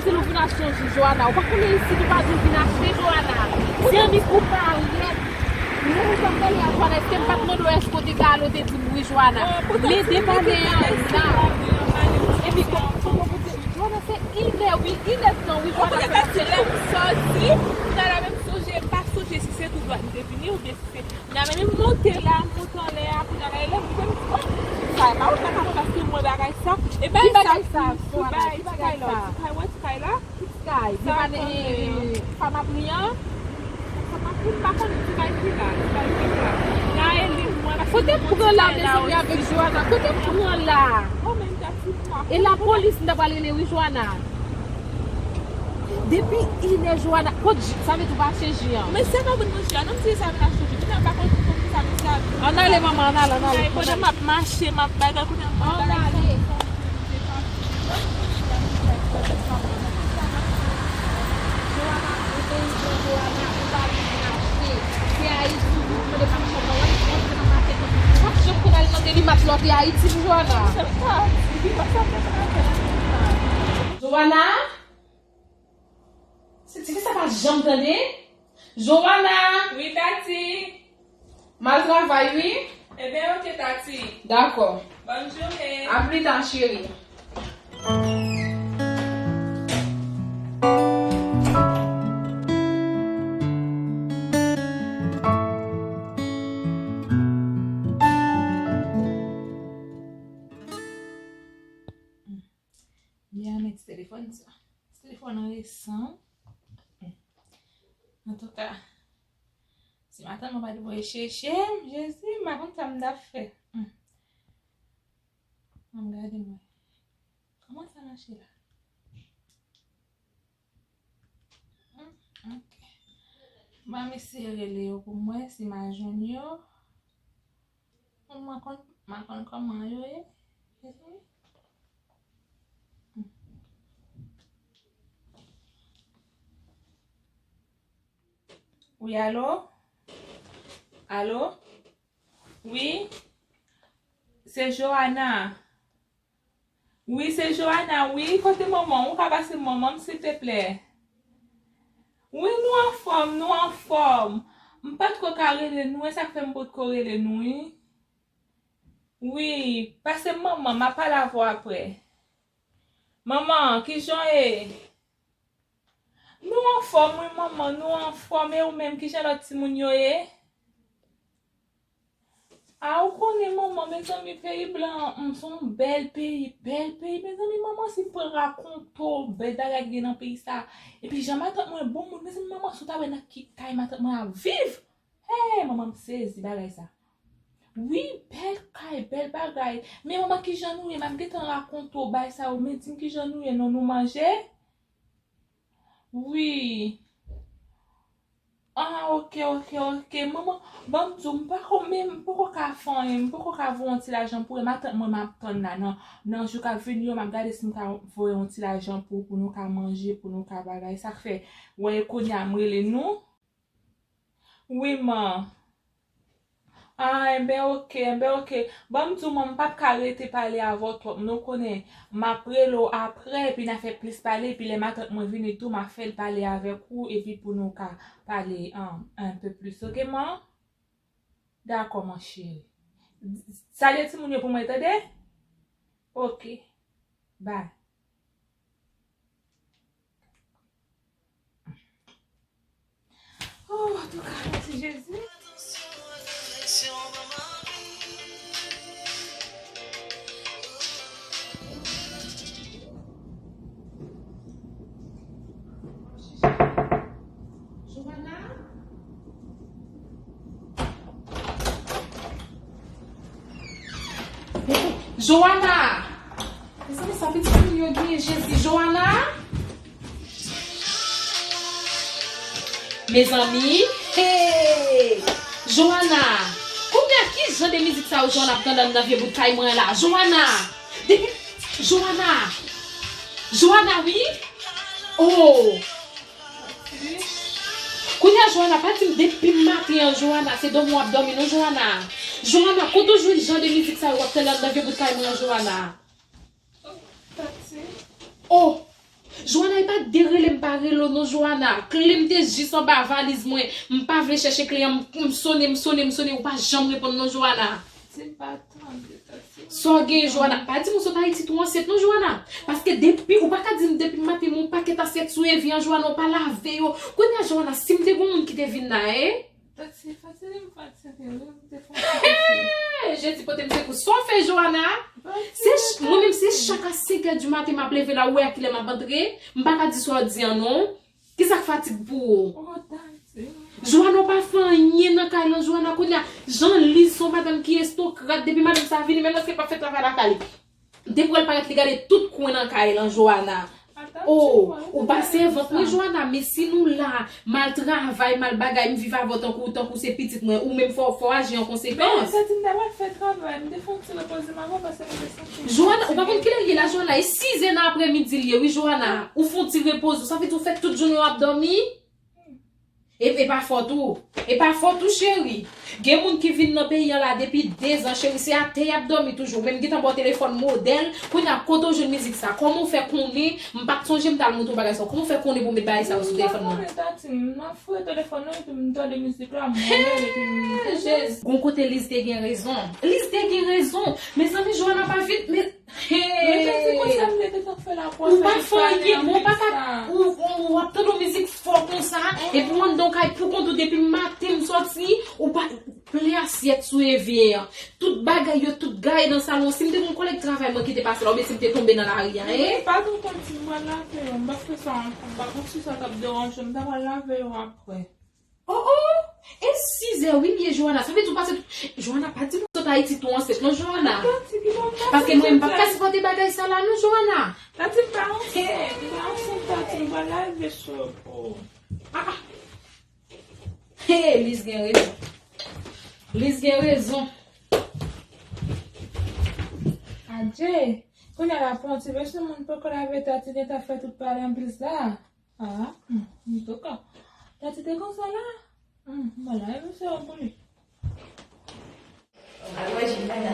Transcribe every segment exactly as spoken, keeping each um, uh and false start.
Isit ou vin ap sonje Joana. Ou pa konnen isit ou pa dwe vin achte Joana. Se annik ou parèt. Lè ou t ap pale a Joana, èske m pa t mande w èske w te ka ale, w te di m wi Joana. Men depannen an la. Epi kòman pou di Joana se inè wi, inè tan wi Joana. Poutèt lè m sòti, m t al la menm sonje, m pa sonje si se tou dwat m te vini oubyen si se Nan men m monte la, m monte anlè a, kounye a la, lè m rive, m di, oh, sa e pa ou sa ka fè paske mwen bagay sa. E bagay sa, ti kay la, ti kay, wè, ti kay, wè, ti kay la. Ti kay, sa, devan, eh, eh, Famapri an. Famapri, m pa konnen ti kay ki la, ti kay ki la. Nan Elin, mwen, paske kote m pran la, mezanmi, avèk Joana? Kote m pran la? Oh, men m t ap di mwa. E lapolis, m ta pral rele, wi, Joana. Depi inè Joana, kot ji, sa vle di ou pa achte ji an? Men sa ka vin nan ji an, non, m di sa vin achte ji. Kounye a m pa konn pou ki sa mesye a vin. Ann ale, manman, ann ale, ann ale. Ay, pandan m ap mache, m ap bagay, kounye a m ap bagay. Ann ale. Joana, ou pa vin achte. Se Ayiti, ou mande pa m chanm nan, w ap rantre nan makèt lan. Ou p ap janm konn al nan Delimat lòt e Ayiti, Joana. Joana? Se ti fi sa pa janm tande. Joana! Wi, Tati. M al travay, wi. Ebyen, oke, Tati. Dakò. Bòn jounen. A pli ta, cheri. Li a met telefòn sa. Telefòn resan. Antouka, si matant mwen pa t voye chèche m, Jezi, m pa konn sa m t ap fè. Hmm. Ann gade mwen. Kòman sa mache la? Hmm, ok. Ban m eseye rele yo pou m wè si m a jwenn yo. Mwen konn, mwen konn kòman yo ye. Wi, alo? Alo? Wi? Se Joana. Wi, se Joana, wi. Kote manman w? Ou ka pase manman m, silteplè? Wi, nou anfòm, nou anfòm. M pa t ko ka rele nou, e sa k fè m potko rele nou, wi. Wi, pase m manman, m ap pale avè w aprè. Manman, kijan w ye? Nou anfòm, wi, manman, nou anfòm. E ou menm, kijan lòt timoun yo ye? A, ou konnen, manman, mezanmi, peyi blan an, hmm, se yon bèl peyi, bèl peyi. Mezanmi, manman, si m pral rakonte w bèl bagay ki gen nan peyi sa a. Epi jan matant mwen bon moun, mezanmi, manman, si w ta wè nan ki kay matant mwen ap viv. Hey, manman, m sezi bagay sa. Wi, bèl kay, bèl bagay. Men manman, kijan nou ye? M ap gentan rakonte w bagay sa yo, men di m kijan nou ye non, nou manje? Wi. Ah, ok, ok, ok. Manman, ban m di w, m pako, men m poko ka fè anyen, m poko ka voye yon ti lajan pou ou. E matant mwen m ap tann la nan, nan jou k ap vini yo, m ap gade si m ka voye yon ti lajan pou, pou nou ka manje, pou nou ka bagay. Sa k fè, wè, kounye a m rele nou. Wi, man. Ah, enben, ok, enben, ok. Ban m di w, man, m p ap ka rete pale avè w twòp, non, konnen m ap rele w aprè, epi n a fè plis pale, epi lè matant mwen vini tou, m a fè l pale avèk ou, epi pou nou ka pale, um, un peu plus, ok, man? Dakò, mon chéri. Salye timoun yo pou mwen, tande? Ok. Bye. Oh, antouka, mèsi Jezi. Joana? Joana! Mezanmi, sa pitit moun yo genyen, Jezi. Joana? Mezanmi, hey! Joana! Kounye a, ki jan de mizik sa yo Joana ap tande anndan vye bout kay mwen la? Joana! Depi, Joana! Joana, wi! Oh! Kounye a, Joana, pa di m depi maten an, Joana, se dòmi w ap dòmi, non, Joana. Joana, kote w jwenn jan de mizik sa yo w ap tande anndan vye bout kay mwen an, Joana? Oh! Joana, e pa te rele m pa rele w non, Joana. Kle m te jis anba valiz mwen. M pa vle chèche kle an, m, m sone, m sone, m sone, ou pa janm reponn non, Joana. Tati, m pa tande, Tati. Sa w gen, Joana? Pa di m ou sot Ayiti tou ansent non, Joana. Paske depi, ou pa ka di m depi maten m yon pakèt asyèt sou Evi an, Joana, ou pa lave yo. Kounye a, Joana, si m te gen yon moun ki te vin la, e? Tati, fatige m fatige, wi, m te fè yon ti kouche. Jezi pote m sekou. Sa w fè, Joana? Se ch-, mwen menm, se chak a senk è di maten m ap leve la, ou wè a kilè m ap antre. M pa ka di sa w di an non. Kisa k fatig pou ou? Oh, Tati. Joana, ou pa fè anyen nan kay lan, Joana, kounye a, jan Liz se yon madanm ki estokrat, depi madanm sa vini, menm lè se pa fè travay lakay li. Depi w al parèt, li gade tout kwen nan kay lan, Joana. Oh, ou pa sèvant mwen, Joana, men si nou la, m al travay, m al bagay, m viv avè w tankou, tankou se pitit mwen, ou menm fò, fò w aji an konsekans. Men, Tati, m ta pral fè travay, m te fè yon ti repoze m avan paske m te santi m fatige. Joana, ou pa konn kilè l ye la, Joana? E sizè nan aprèmidi l ye, wi, Joana. Ou fè yon ti repoze w, sa vle di ou fè tout jounen w ap dòmi? E, e pa fòt ou. E pa fòt ou, cheri. Gen moun ki vin nan peyi an la depi dezan, cheri, se atè y ap dòmi toujou. Men m gentan ba w telefòn modèl. Kounye a, kote w jwenn mizik sa? Kòman w fè konnen? M pa t sonje m t al montre w bagay sa. Kòman w fè konnen pou w met bagay sa yo sou telefòn nan? M pa konnen, Tati. M ap fouye telefòn nan epi m tande mizik la, m renmen l epi m... Jezi. Gon kote Liz te gen rezon. Liz te gen rezon. Mezanmi, Joana pa vin, men Hey! Ou pa fè anyen, bon, ou pa ka, ou, ou, w ap tande yon mizik fò konsa, epi w anndan w kay pou kont ou depi maten m sòti, ou pa, plen asyèt sou evyen an. Tout bagay yo, tout gaye nan salon. Si m te gen yon kòlèg travay mwen ki te pase la, oubyen si m te tonbe nan lari a, en? Mwen pa gen konn si m pral lave yo, m pa fè sa ankò, m pa konn si sa t ap deranje m, m ta pral lave yo apre. Oh, oh! E sizè wi l ye, Joana. Sa vle di w pase tou. Joana, pa di m ou sot Ayiti tou ansent non, Joana. Paske mwen, m p ap ka sipòte bagay sa la non, Joana. Tati, m pa ansent. M pa ansent, Tati, m pral lave sou yo pou ou. Ah, ah. Hey, Liz gen rezon. Liz gen rezon. Adje, kounye a la pou yon ti beswen moun poko lave, Tati gentan fè tout pale anpil sa. Ah, hmm, m tou ka. Tati te konsa la? Hmm, m ala e mesye an pou li. Mwen wè Jimena.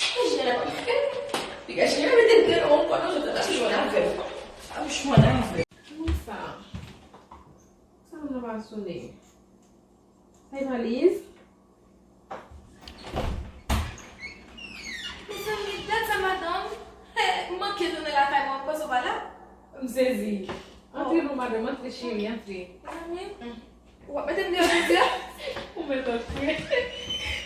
Jimena pa fè. Piga Jimena mete dlo nan kò nou, jodi a, jwenn avè m. Ap jwenn avè m. Ki moun sa? Sa moun nan pa sone? Sa e pa Liz? Mezanmi, dat sa madanm. He, m manke tounen lakay mwen, m panse w pa la. M sezi. Antre non, madanm, antre, cheri, antre. Mezanmi, ou p ap mete m deyò jodi a? Ou mèt antre.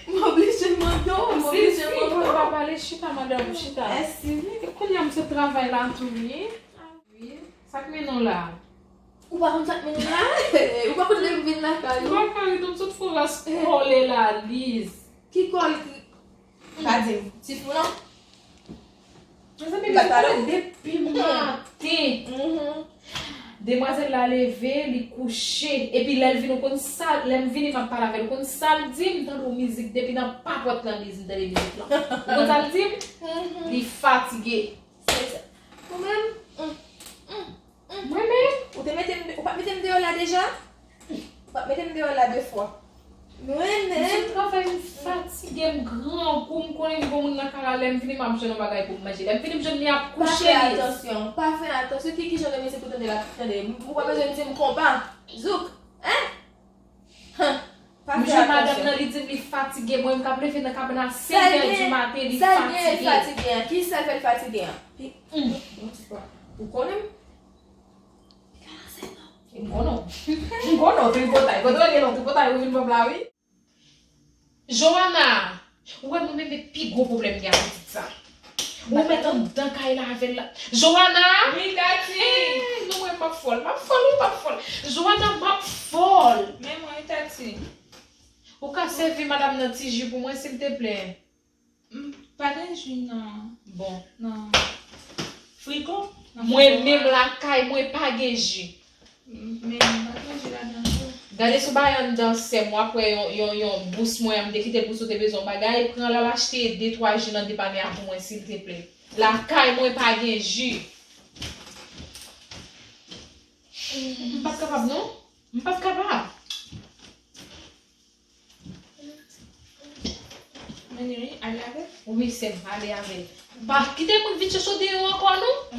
M oblije mande w, m oblije mande w. M sezi, mwen pa pale, chita, madanm, chita. Mèsi. E kounye a, m sot travay la tou, wi. Wi. Sa k mennen w la? Ou pa konn sa k mennen m la? Ou pa konn lè m vin lakay ou? M pa ka ret, m sot fè yon ras kòlè la, Liz. Ki kòlè ki... Pa di m. Ti fou non? Mezanmi, m sot kòlè depi maten. Demwazèl la leve, li kouche. Epi lè l vini, ou konn sa, lè m vini, m ap pale avè l. Ou konn sa l di m? M tande yon mizik depi nan papòt lan, Liz, m tande mizik lan. Ou konn sa l di m? Li fatige. Se sa. Ou menm? Mm, mm, mm. Mwen menm? Ou te mete m, ou pa t mete m deyò la deja? Ou pa t mete m deyò la de fwa. Mwen menm? M sot travay, m fatige, m grangou, m konnen m gon moun nan kay la, lè m vini, m ap jwenn yon bagay pou m manje. Lè m vini, m jwenn li ap kouche, Liz. Pa fè atansyon, pa fè atansyon. Ki, ki jan de mizik ou tande la, tande? Ou pa bezwen di m konpa. Zouk. Hein? Hein. M jwenn madanm nan, li di m li fatige. Mwen, m k ap leve nan kabann a senk è di maten, li fatige. Sa l gen fatige an? Ki sa l fè l fatige an? Ou konnen m? M konnen w. M konnen w, tripotay. Kote w ye non, tripotay, ou vin pran m la, wi. Joana! Ou wè nou menm e pi gwo pwoblèm gen ak pitit sa. Ou mèt anndan kay la avè l la. Joana! Wi, Tati! Eh, nou wè m ap fòl. M ap fòl, wi, m ap fòl. Joana, m ap fòl. Men mwen, Tati. Ou ka sèvi madanm nan ti ji pou mwen, silteplè? M pa gen ji nan... Bon. Nan frigo. Nan frigo. Mwen menm lakay mwen pa gen ji. Men m pa gen ji ladan tou. Gade sou bay anndan, sè m, w ap wè yon, yon, yon bous mwen an, m te kite l pou si w te bezwen yon bagay, pran l al achte de twa ji nan depanè a pou mwen, silteplè. Lakay mwen pa gen ji. M p ap kapab, non. M p ap kapab. Mennen wi, ale avè l. Wi, sè m, ale avè l. Pa kite moun vin chèche w deyò ankò, non.